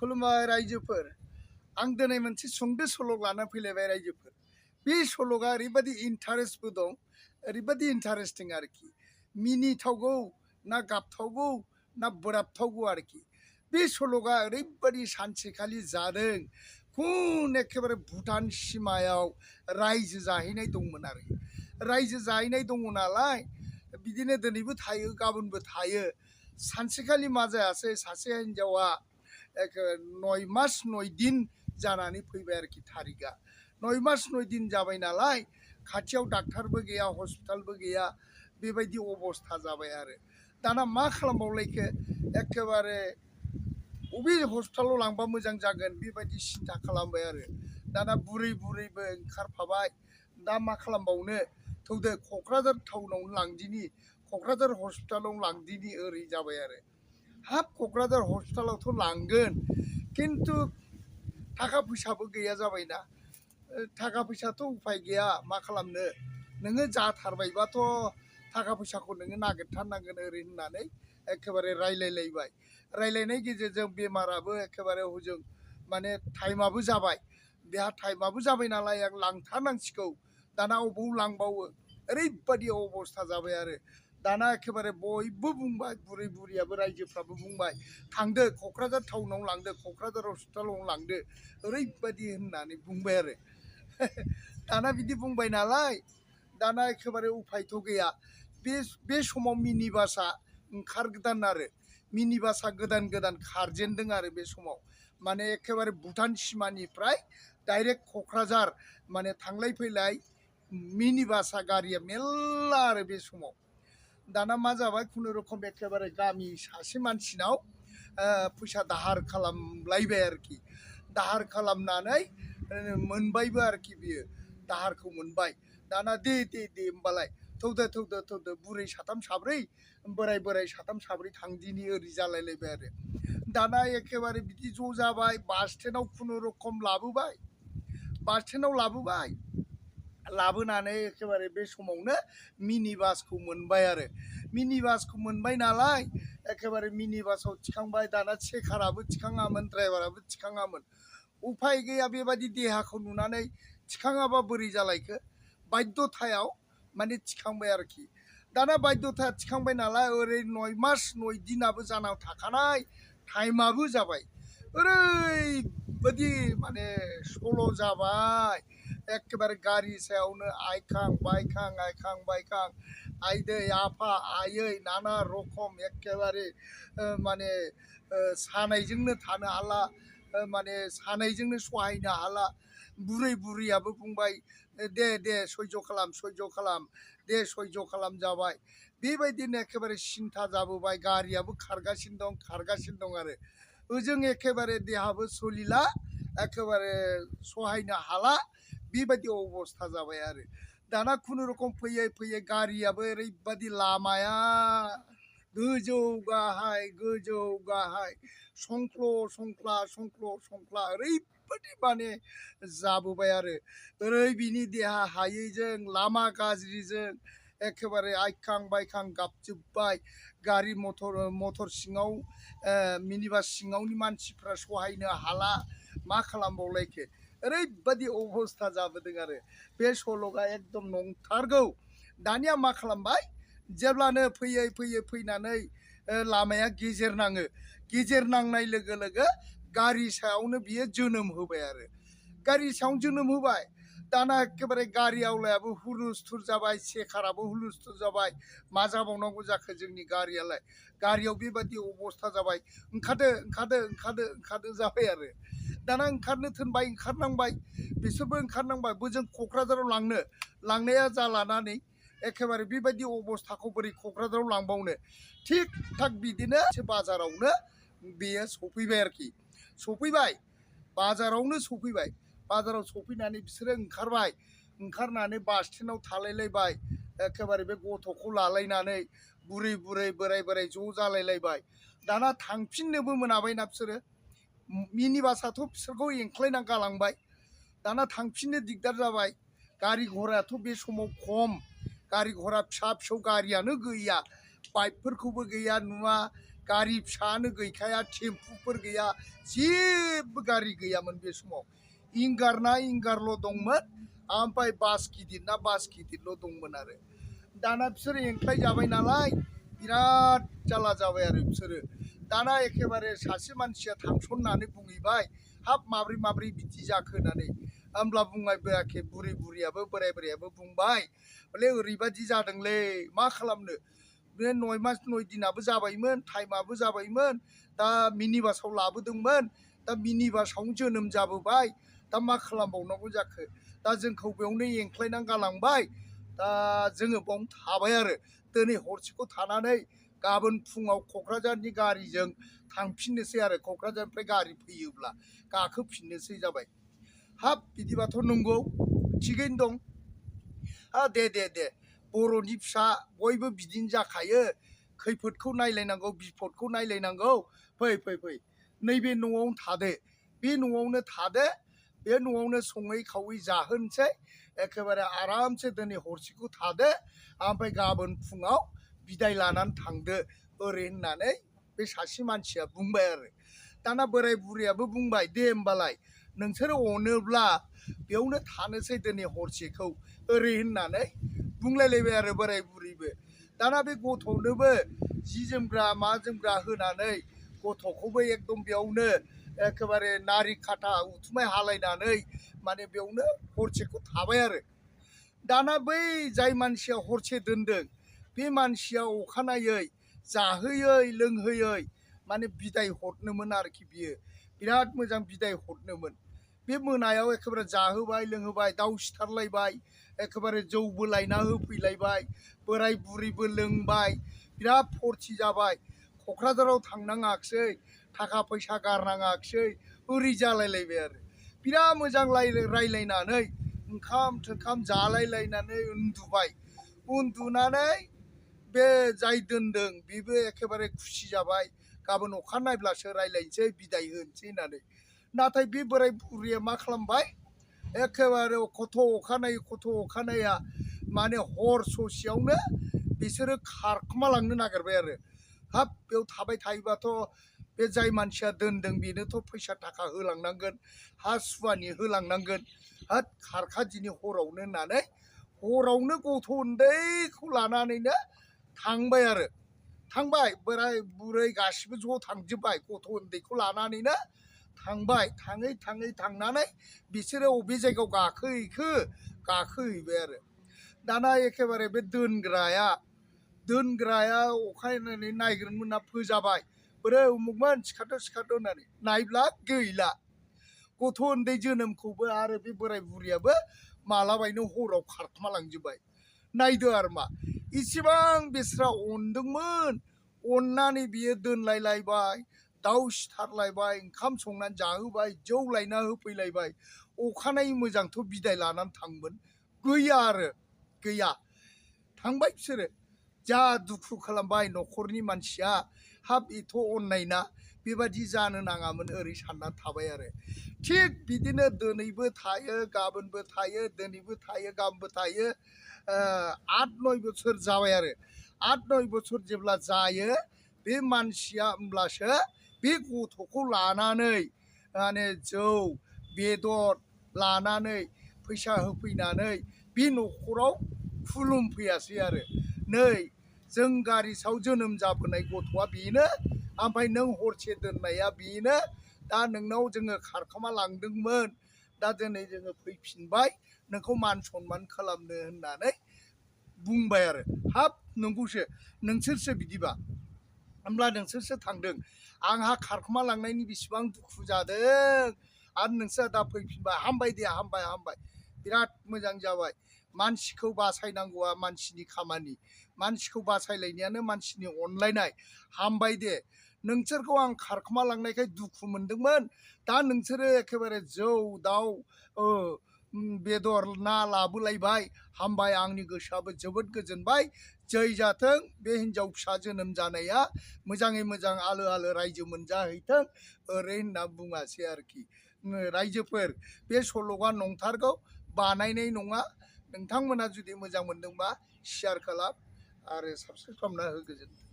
खुलुमबाय रायजोफोर आं दिनै मोनसे सुंद' सल' लाना फैलायबाय रायजोफोर बे सल'आ ओरैबायदि इन्टारेस्टबो दं ओरैबायदि इन्टारेस्टिं आरोखि मिनिथावगौ ना गाबथावगौ ना बोराबथावगौ आरोखि बे सल'आ ओरैबायदि सानसेखालि जादों खुन एखेबारे भुटान सिमायाव रायजो जाहैनाय दंमोन आरो रायजो जाहैनाय दङ नालाय बिदिनो दिनैबो थायो गाबोनबो थायो सानसेखालि मा जायासै सासे हिन्जावा 9 मास 9 दिन जानानै फैबाय आरोखि थारिखआ 9 मास 9 दिन जाबाय नालाय खाथियाव डाक्टारबो गैया हस्पिटालबो गैया बेबायदि अबस्था जाबाय आरो दाना मा खालामबावलायखो एखेबारे बबे हस्पिटालाव लांबा मोजां जागोन बेबायदि सिन्था खालामबाय आरो दाना बुरैबो ओंखारफाबाय दा मा खालामबावनो थौदो क'क्राझार टाउनावनो लांदिनि क'क्राझार हस्पिटालाव लांदिनि ओरै जाबाय आरो हाब क'क्राझार हस्पिटालावथ' लांगोन खिन्थु थाखा फैसाबो गैया जाबायना थाखा फैसाथ' उफाय गैया मा खालामनो नोङो जाथारबायबाथ' थाखा फैसाखौ नोङो नागिरथारनांगोन ओरै होननानै एखेबारे रायलायलायबाय रायलायनाय गेजेरजों बेमाराबो एखेबारे हजों माने टाइमाबो जाबाय बेहा टाइमाबो जाबाय नालाय आं लांथारनांसिगौ दाना अबाव लांबावो ओरैबायदि अबस्था जाबाय आरो दाना एखेबारे बयबो बुंबाय बुरैयाबो रायजोफ्राबो बुंबाय थांदो क'क्राझार टाउनाव लांदो क'क्राझार हस्पिटालाव लांदो ओरैबायदि होननानै बुंबाय आरो दाना बिदि बुंबाय नालाय दाना एखेबारे उफायथ' गैया बे समाव मिनि बासआ ओंखारगोदान आरो मिनि बासआ गोदान खारजेनदों आरो बे समाव माने एखेबारे भुटान सिमानिफ्राय डाइरेक्ट क'क्राझार माने थांलाय फैलाय मिनि बासआ गारिया मेल्ला आरो बे समाव दाना मा जाबाय खुनुरुखुम एखेबारे गामि सासे मानसिनाव फैसा दाहार खालामलायबाय आरोखि दाहार खालामनानै मोनबायबो आरोखि बियो दाहारखौ मोनबाय दाना दे होमबालाय थौदो बुरै साथाम साब्रै बोराय साथाम साब्रै थांदिनि ओरै जालायलायबाय आरो दाना एखेबारे बिदि ज' जाबाय बास स्टेन्डआव खुनुरुखुम लाबोबाय बास स्टेन्डआव लाबोनानै एखेबारे बे समावनो मिनि बासखौ मोनबाय आरो मिनि बासखौ मोनबाय नालाय एखेबारे मिनि बासाव थिखांबाय दाना चेकाराबो थिखाङामोन ड्राइभाराबो थिखाङामोन उफाय गैया बेबायदि देहाखौ नुनानै थिखाङाबा बोरै जालायखो बाध्यथायाव माने थिखांबाय आरोखि दाना बाध्यथा थिखांबाय नालाय ओरै 9 मास 9 दिनाबो जाना थाखानाय टाइमाबो जाबाय ओरैबायदि माने सल' जाबाय एखेबारे गारि सायावनो आइखां बायखां आइदै आफा आयै नाना रखम एखेबारे माने सानायजोंनो थानो हाला माने सानायजोंनो सहायनो हाला बुरैयाबो बुंबाय दे सयज' खालाम दे सयज' खालाम जाबाय बेबायदिनो एखेबारे सिन्था जाबोबाय गारियाबो खारगासिनो दं आरो ओजों एखेबारे देहाबो सोलिला एखेबारे सहायनो हाला बेबायदि अबस्था जाबाय आरो दाना खुनुरुखुम फैयै गारियाबो ओरैबायदि लामाया गोजौ गाहाय संख्ला ओरैबायदि माने जाबोबाय आरो ओरै बिनि देहा हायैजों लामा गाज्रिजों एखेबारे आइखां बायखां गाबजोब्बाय गारि मटर सिङाव मिनि बास सिङावनि मानसिफ्रा सहायनो हाला मा खालामबावलायखो ओरैबायदि अबस्था जाबोदों आरो बे सल'आ एकदम नंथारगौ दानिया मा खालामबाय जेब्लानो फैनानै लामाया गेजेर नांनाय लोगो लोगो गारि सायावनो बियो जोनोम होबाय आरो गारि सायावनो जोनोम होबाय दाना एखेबारे गारि आवलायाबो हुलुस्थुर जाबाय चेकाराबो हुलुस्थुर जाबाय मा जाबावनांगौ जाखो जोंनि गारियालाय गारियाव बेबायदि अबस्था जाबाय ओंखारदो जाबाय आरो दाना ओंखारनो थोनबाय ओंखारनांबाय बिसोरबो ओंखारनांबाय बोजों क'क्राझाराव लांनाया जालानानै एखेबारे बेबायदि अबस्थाखौ बोरै क'क्राझाराव लांबावनो थिग थाक बिदिनो बाजारावनो बेयो सफैबाय आरोखि बाजाराव सफैनानै बिसोरो ओंखारनानै बास स्टेन्डआव थालायलायबाय एखेबारे बे गथ'खौ लालायनानै बुरै बोराय ज' जालायलायबाय दाना थांफिननोबो मोनाबायना बिसोरो मिनि बासआथ' बिसोरखौ एंख्लायना गालांबाय दाना थांफिननो दिगदार जाबाय गारि घरायाथ' बे समाव खम गारि घरा फिसा गारियानो गैया बाइकफोरखौबो गैया नुवा गारि फिसानो गैखाया टेम्पुफोर गैया जेबो गारि गैयामोन बे समाव इंगारना इंगारल' दंमोन ओमफ्राय बास गिदिरल' दंमोन आरो दाना बिसोर एंख्लाय जाबाय नालाय बिराद जाल्ला जाबाय आरो बिसोरो दाना एखेबारे सासे मानसिया थांसननानै बुंहैबाय हाब माब्रै बिदि जाखो होननानै होमब्ला बुंबाय बोयाखै बुरियाबो बोरायाबो बुंबाय हले ओरैबादि जादोंलै मा खालामनो बे 9 मास 9 दिनाबो जाबायमोन टाइमाबो जाबायमोन दा मिनि बासाव लाबोदोंमोन दा मिनि बासावनो जोनोम जाबोबाय दा मा खालामबावनांगौ जाखो दा जोंखौ बेयावनो एंख्लायनानै गालांबाय दा जोङो बावनो थाबाय आरो दिनै हरसेखौ थानानै गाबोन फुङाव क'क्राझारनि गारिजों थांफिननोसै आरो क'क्राझारनिफ्राय गारि फैयोब्ला गाखोफिननोसै जाबाय हाब बिदिबाथ' नंगौ थिगैनो दं दे बर'नि फिसा बयबो बिदिनो जाखायो खैफोदखौ नायलायनांगौ बिपदखौ नायलायनांगौ फै नैबे न'आवनो थादो बे न'आवनो थादो बे न'आवनो सङै खावै जाहोनोसै एखेबारे आरामसे दिनै हरसेखौ थादो ओमफ्राय गाबोन फुङाव बिदाय लानानै थांदो ओरै होननानै बे सासे मानसिया बुंबाय आरो दाना बोराय बुरियाबो बुंबाय दे होमबालाय नोंसोरो अनोब्ला बेयावनो थानोसै दिनै हरसेखौ ओरै होननानै बुंलायलायबाय आरो बोराय बुरिबो दाना बे गथ'नोबो जि जोमग्रा मा जोमग्रा होनानै गथ'खौबो एकदम बेयावनो एखेबारे नारि खाथा उथुमाय हालायनानै माने बेयावनो हरसेखौ थाबाय आरो दाना बै जाय मानसिया हरसे दोनदों बे मानसिया अखानायै जाहोयै लोंहोयै माने बिदाय हरनोमोन आरोखि बियो बिराद मोजां बिदाय हरनोमोन बे मोनायाव एखेबारे जाहोबाय लोंहोबाय दाउ सिथारलायबाय एखेबारे जौबो लायना होफैलायबाय बोराय बुरिबो लोंबाय बिराद फुरथि जाबाय क'क्राझाराव थांनाङाखिसै थाखा फैसा गारनाङाखिसै ओरै जालायलायबाय आरो बिराद मोजां रायलायनानै ओंखाम थोंखाम जालायलायनानै उन्दुनानै बे जाय दोनदों बेबो एखेबारे खुसि जाबाय गाबोन अखा नायब्लासो रायलायनोसै बिदाय होनोसै होननानै नाथाय बे बोराय बुरिया मा खालामबाय एखेबारे खथ' अखानाया माने हर ससेयावनो बिसोरो खारखोमालांनो नागिरबाय आरो हाब बेयाव थाबाय थायोबाथ' बे जाय मानसिया दोनदों बेनोथ' फैसा थाखा होलांनांगोन हा सुवानि होलांनांगोन हाब खारखा दिनै हरावनो होननानै हरावनो गथ' उन्दैखौ लानानैनो थांबाय आरो थांबाय बोराय बुरै गासिबो ज' थांजोब्बाय गथ' उन्दैखौ लानानैनो थांबाय थाङै थांनानै बिसोरो अबे जायगायाव गाखोहैबाय आरो दाना एखेबारे बे दोनग्राया अखानायै नायग्रोनो मोना फोजाबाय बोरै उमुगमोन सिखारथ' होननानै नायब्ला गैला गथ' उन्दै जोनोमखौबो आरो बे बोराय बुरियाबो मालाबायनो हराव खारखोमालांजोब्बाय नायदो आरो मा इसेबां बिस्रा अनदोंमोन अननानै बियो दोनलायलायबाय दाउ सिथारलायबाय ओंखाम संनानै जाहोबाय जौ लायना होफैलायबाय अखानायै मोजांथ' बिदाय लानानै थांगोन गैया थांबाय बिसोरो जा दुखु खालामबाय न'खरनि मानसिया हाब एथ' अननायना बेबादि जानो नाङामोन ओरै सानना थाबाय आरो थिग बिदिनो दिनैबो थायो गाबोनबो थायो दिनैबो थायो गाबोनबो थायो 8-9 बोसोर जाबाय आरो 8-9 बोसोर जेब्ला जायो बे मानसिया होमब्लासो बे गथ'खौ लानानै माने जौ बेदर लानानै फैसा होफैनानै बे न'खराव खुलुमफैयासै आरो नै जों गारिसायाव जोनोम जाबोनाय गथ'आ बेनो ओमफ्राय नों हरसे दोननाया बेनो दा नोंनाव जोङो खारखोमा लांदोंमोन दा दिनै जोङो फैफिनबाय नोंखौ मान सनमान खालामनो होननानै बुंबाय आरो हाब नंगौसो नोंसोरसो बिदिबा होमब्ला नोंसोरसो थांदों आंहा खारखोमा लांनायनि बेसेबां दुखु जादों आरो नोंसोर दा फैफिनबाय हामबाय दे हामबाय बिराद मोजां जाबाय मानसिखौ बासायनांगौआ मानसिनि खामानि मानसिखौ बासायलायनायानो मानसिनि अनलायनाय हामबाय दे नोंसोरखौ आं खारखोमा लांनायखाय दुखु मोनदोंमोन दा नोंसोरो एखेबारे जौ दाउ बेदर ना लाबोलायबाय हामबाय आंनि गोसोआबो जोबोद गोजोनबाय जै जाथों बे हिनजाव फिसा जोनोम जानाया मोजाङै मोजां आलो आलो रायजो मोनजाहैथों ओरै होनना बुङासै आरोखि रायजोफोर बे सल'आ नंथारगौ बानायनाय नङा नोंथांमोना जुदि मोजां मोनदोंबा शेयार खालाम आरो साबस्क्राइब खालामना हो गोजोन्थों।